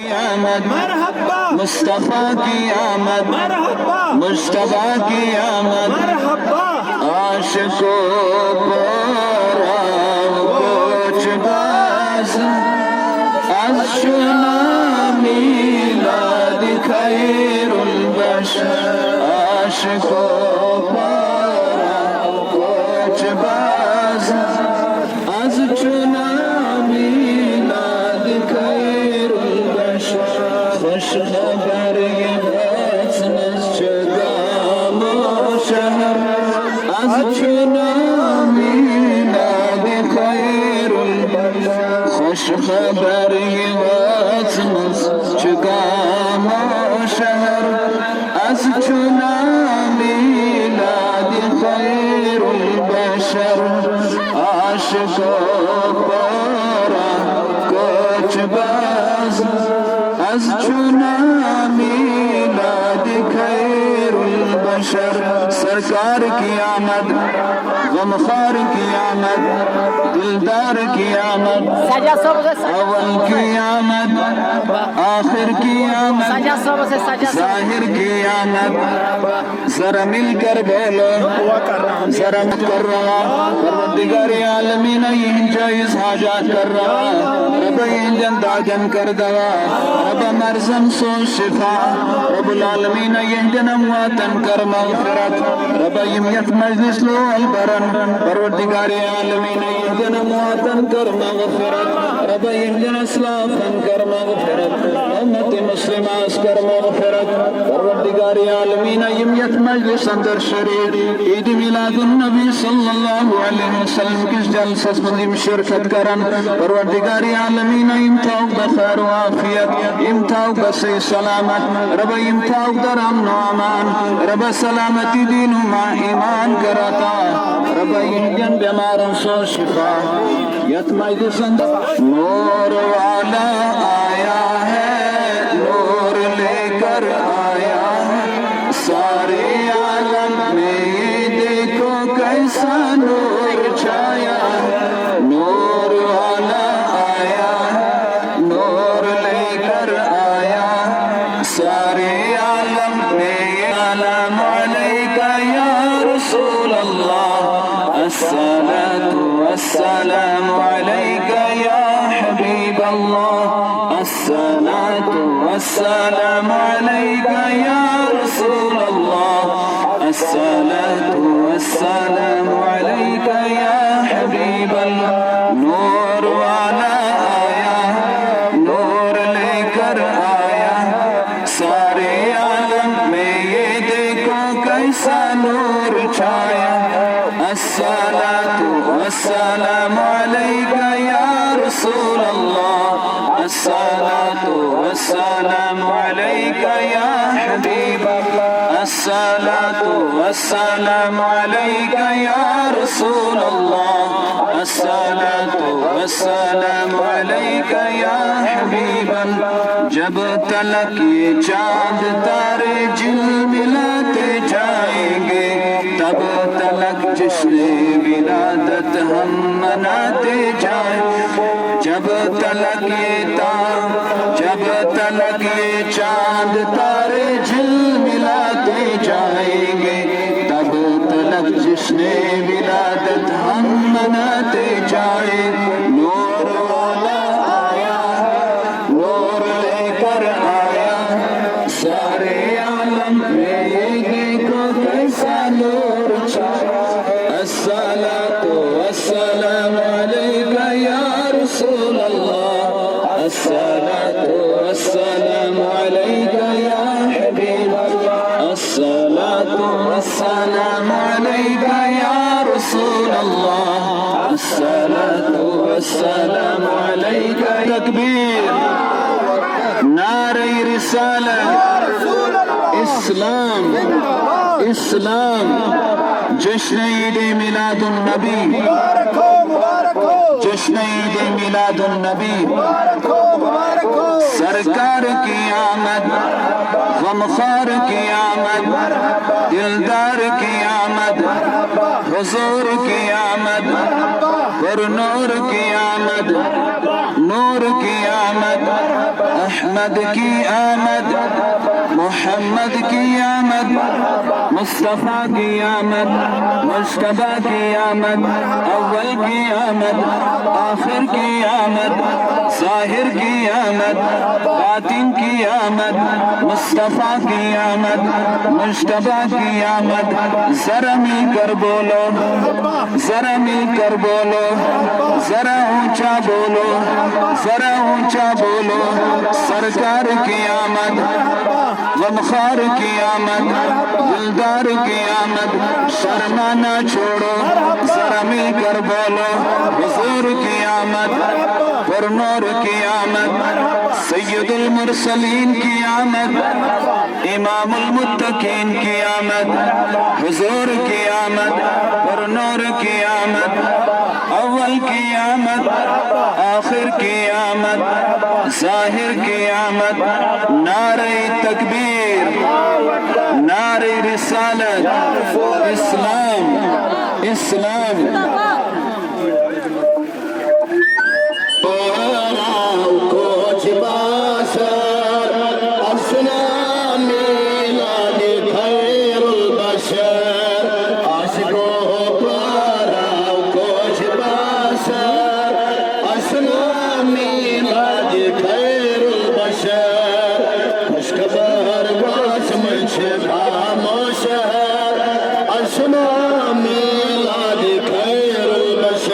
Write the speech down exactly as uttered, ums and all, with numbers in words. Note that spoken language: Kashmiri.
آمد، مرحبا۔ مصطفیٰ کی آمد، مرحبا۔ مجتبیٰ کی آمد، مرحبا۔ عاشقوں پر کوچ باز، از چنا میلاد خیر البشر۔ عاشقوں پر کوچ باز، از چنا میلاد خیر البشر۔ خوش خبر یہ وطنس چه گام و شهر، از چنا میلاد خیر البشر۔ خوش خبر یہ وطنس چه گام و شهر، از چنا میلاد خیر البشر۔ عاشقوں پر کوچ باز، از چنا میلاد خیر البشر۔ سرکار کی آمد، غمخوار کی آمد، دلدار کی آمد، سجاد صٲبس ٲس اول کی آمد، آخر کی آمد، سجاد صٲبس ٲس سجاد صٲب۔ ظاہر کی آمد، ذرا مل کر بولو، ذرا مل کر روا۔ پروردگار عالمین، یہند جائز حاجات کر روا۔ رب، یہندین دادین کر دوا۔ رب، مرضن سوز شفا۔ رب العالمین، یہندین امواتن کر مغفرت۔ رب، یم یتھ مجلس لول برن، پروردگار عالمین، یہندین امواتن کر مغفرت۔ رب، یہندین اسلافن کر مغفرت۔ امت مسلمہ اس کر مغفرت۔ پروردگار عالمین، یم یتھ مجلس اندر شریک عید میلاد النبی صلی اللہ علیہ وسلم کس جلسس منز یم شرکت کرن، پروردگار عالمین، یم تھاوک بخیر و عافیت، یم تھاوک بصحیح سلامت۔ رب، یم تھاوک در امن و امان۔ رب، سلامتی دین و ما ایمان کر عطا۔ رب، یہندین بیمارن سوز شفا۔ یتھ مجلس اندر نور والا آیا ہے، نور لے کر آیا ہے، سارے عالم میں یہ دیکھو کیسا نور چھایا ہے۔ نور والا آیا ہے، نور لے کر آیا ہے، سارے عالم میں یہ سلام علیک یا رسول اللہ، الصلاة والسلام علیک یا حبیب اللہ، الصلاة والسلام علیک یا رسول اللہ، الصلاة والسلام علیک یا حبیب اللہ۔ نور والا آیا، نور لے کر آیا، سارے عالم میں یہ دیکھو کیسا نور چھایا۔ الصلاة والسلام علیک یا رسول اللہ، الصلاة والسلام علیک یا حبیب اللہ، الصلاة والسلام علیک یا رسول اللہ، الصلاة والسلام علیک یا حبیب اللہ۔ جب تلک یہ چاند تارے جلملاتے جائیں گے، تب تلک جشن ولادت ہم مناتے جائیں۔ جب تلک یہ تا، جب تلک یہ چاند تارے جلملاتے جائیں گے، تب تلک جشن ولادت ہم مناتے جائیں۔ نور والا آیا، نور لے کر آیا، سارے عالم میں یہ دیکھو کیسا نور چھایا۔ الصلاة والسلام علیک یا رسول اللہ، الصلاة والسلام علیک یا حبیب اللہ، الصلاة والسلام علیک یا رسول اللہ، الصلاة والسلام علیک۔ تکبیر، نعرہ رسالت، اسلام، اسلام، جشن عید میلاد النبی، مبارک ہو، مبارک ہو۔ جشن عید میلاد النبی، مبارک ہو، مبارک ہو۔ سرکار کی آمد، غمخوار کی آمد، دلدار کی آمد، حضور کی آمد، پر نور کی آمد، نور کی آمد۔ احمد کی آمد، محمد کی آمد، مصطفیٰ کی آمد، مجتبیٰ کی آمد، اول کی آمد، آخر کی آمد، ظاہر کی آمد، باطن کی آمد، مصطفیٰ کی آمد، مجتبیٰ کی آمد۔ ذرا مل کر بولو، ذرا مل کر بولو، ذرا اونچا بولو، ذرا اونچا بولو۔ سرکار کی آمد، غمخوار کی آمد، دلدار کی آمد، شرمانا چھوڑو، ذرا مل کر بولو۔ حضور کی آمد، پرنور کی آمد، سید المرسلین کی آمد، امام المتقین کی آمد، حضور کی آمد، پرنور کی آمد، اول کی آمد، آخر کی آمد، ظاہر کی آمد۔ نعرہ تکبیر، نعرہ رسالت، اسلام، اسلام،